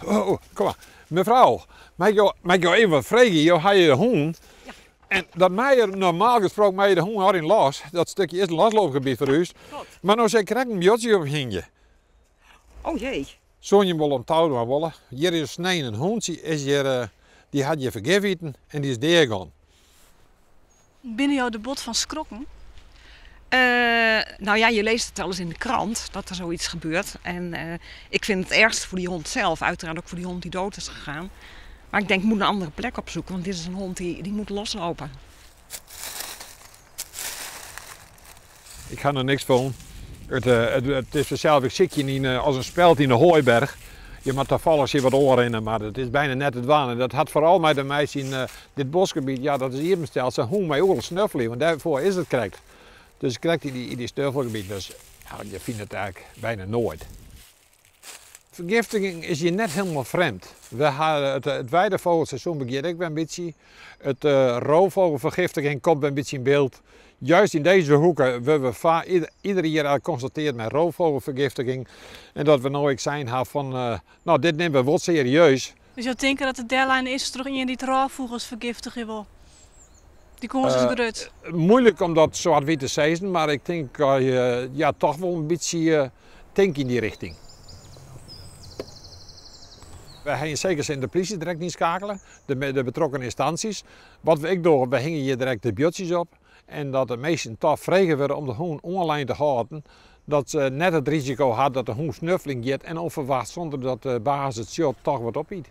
Oh, kom mar. Mefrou, mei ik jo, mei ik jo even wat freegje? Jo ha hjir de hûn. Ja. En dat mei je normaal gesproken mei je de hûn altyd los. Dat stikje is in losloopgebiet foar ús. Klopt. Mar no sit krekt in buordsje op hingje. Oh jee. Soene jim wol om tou dwaan wolle? Hjir is snein in hûntsje, is hjir, eh, dy hat hjir fergif iten en dy is deagien. Binne jo der bot fan skrokken? Uh, nou ja, je leest het wel eens in de krant dat er zoiets gebeurt. En uh, ik vind het ergst voor die hond zelf, uiteraard ook voor die hond die dood is gegaan. Maar ik denk, ik moet een andere plek opzoeken, want dit is een hond die, die moet loslopen. Ik ha noch niks fûn. It, eh, it, it is fansels, ik sykje yn, eh, as in speld yn de hooiberch. Je moat tafallich tsjin wat oanrinne, mar it is byna net te dwaan. En dat hat foaral mei te meitsjen, eh, dit boskgebiet, ja, dat is iepensteld. Sa'n hûn mei oeral snuffelje, want dêrfoar is it krekt. Dus krekt yn dy, yn dy snuffelgebiet, dus ja, je fine it eigentlik byna noait. Fergiftiging is hjir net hielendal frjemd. We ha it, it weidevogelseizoen begjint ek wer in bytsje. It uh, roofvogelvergiftiging komt wer in bytsje yn byld. Juist yn dizze hoeke wurde we fa ieder, ieder jier konstatearre mei roofvogelvergiftiging. En dat we no ek sein ha fan, uh, no dit nimme we wol serieus. Dus jo tinke dat it dellein is troch ien dy't rôffûgels fergiftigje wol? Dy kâns is grut. Moeilik om dat swart-wyt te sizzen, mar ik tink uh, ja, toch wol in bytsje uh, tink yn dy rjochting. Wy ha yn sekere sin de plysje direkt ynskeakele, de, de betrokken ynstânsjes. Wat we ek dogge, we hingje hjir direkt de buordsjes op en dat de minsken toch frege wurde om de hûn oanlein te hâlden, dat se net it risiko ha dat de hûn snuffeljen giet en ûnferwacht sûnder dat de baas it sjocht toch wat opiet.